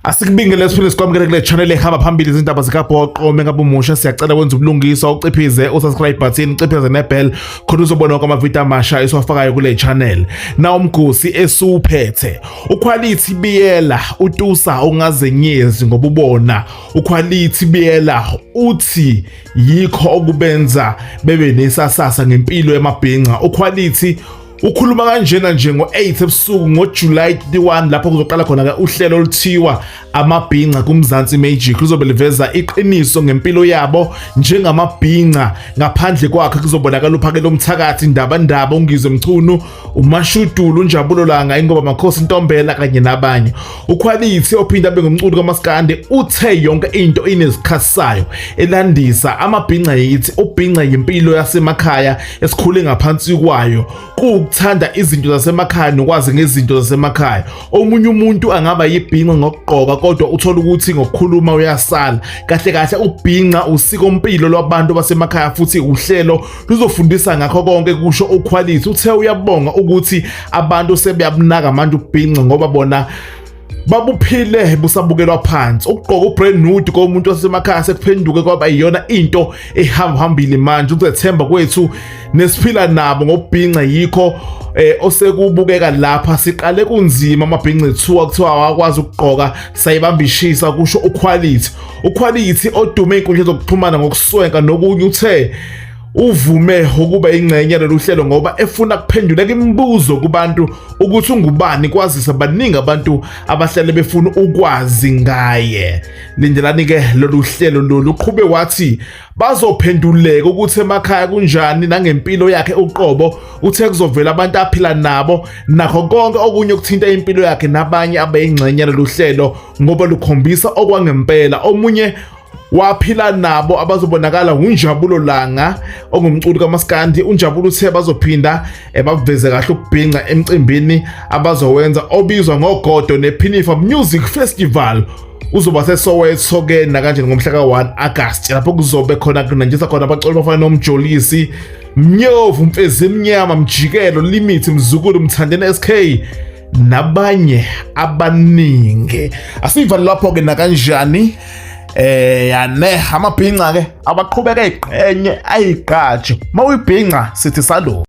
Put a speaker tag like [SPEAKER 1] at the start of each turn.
[SPEAKER 1] Asikubingelele siphinde sikwamukele kule channel ehamba phambili izindaba zikabhoqo. Mengabe umusha, siyacela kwenza ubulungiswa, uciphize usubscribe button, uciphize nebell khona uzobona wonke amavidiyo amasha esiwafakayo kule channel. Na umgosi esiwuphethe, uQuality Biyela utusa ungazenyezi ngoba ubona uQuality Biyela uthi yikho okubenza bebe nesasasa ngempilo yamabhinca. UQuality ukhuluma kanjena nje ngo-8 ebusuku ngoJuly 31, lapho kuzoqala khona-ke uhlelo oluthiwa Amabhinca kuMzansi Magic. Luzobe liveza iqiniso ngempilo yabo njengamabhinca. Ngaphandle kwakhe kuzobonakala uPhakela Umthakathi, Ndabandaba, uNgizwe Mchunu, uMashudulu, uNjabulo Langa, Ingoba Makhosi Ntombela kanye nabanye. UQuality ophinda abe ngumculi kaMaskandi uthe yonke into inesikhathi sayo. Elandisa amabhinca yithi ubhinca yimpilo yasemakhaya esikhule ngaphansi kwayo, kuwukuthanda izinto zasemakhaya nokwazi ngezinto zasemakhaya. Omunye umuntu angaba yibhinca ngokugqoka, kodwa uthola ukuthi ngokukhuluma uyasala. Kahle kahle ubhinca usikompilo lwabantu basemakhaya, futhi uhlelo luzofundisa ngakho konke, kusho uQuality. Uthe uyabonga ukuthi abantu sebeyabunaka manje ubhinca, ngoba bona babuphile busabukelwa phansi. Ukugqoka ubrand nude komuntu wasemakhaya sekuphenduke kwaba iyona into ehamba phambili manje. Ukuzethemba kwethu nesiphila nabo ngobhinca yikho osekubukeka lapha. Siqale kunzima amabhinca ethuka kuthiwa awakwazi ukugqoka, sayibamba ishisa, kusho uQuality. UQuality odume ey'nkundleni zokuxhumana ngokuswenka nokunye uthe uvume ukuba ingxenye yalolu hlelo ngoba efuna kuphenduleka imibuzo kubantu ukuthi ungubani, kwazisa baningi abantu abahlale befuna ukwazi ngaye. Lindelani-ke lolu hlelo lolu. Uqhube wathi bazophenduleka ukuthi emakhaya kunjani nangempilo yakhe uqobo. Uthe kuzovela abantu aphila nabo nakho konke okunye okuthinta impilo yakhe nabanye abayingxenye yalolu hlelo, ngoba lukhombisa okwangempela. Omunye waphila nabo abazobonakala nguNjabulo Langa ongumculi kaMaskandi. UNjabulo uthe bazophinda baveze kahle ukubhinca emcimbini abazowenza obizwa ngoGodo nePhinifa Music Festival. Uzoba seSoweto ke nakanjani ngomhla ka-1 August, lapho kuzobe khona kunandisa khona abaculi abafana noMjolisi Mnyovu, Mfezi Emnyama, Mjikelo, Limit, Mzukulu, Mthandeni SK nabanye abaningi. Asivale lapho ke nakanjani. Yane amabhinca ke abaqhubeka iqhenye ayiqatshe. Mawuyibhinca sithi salo.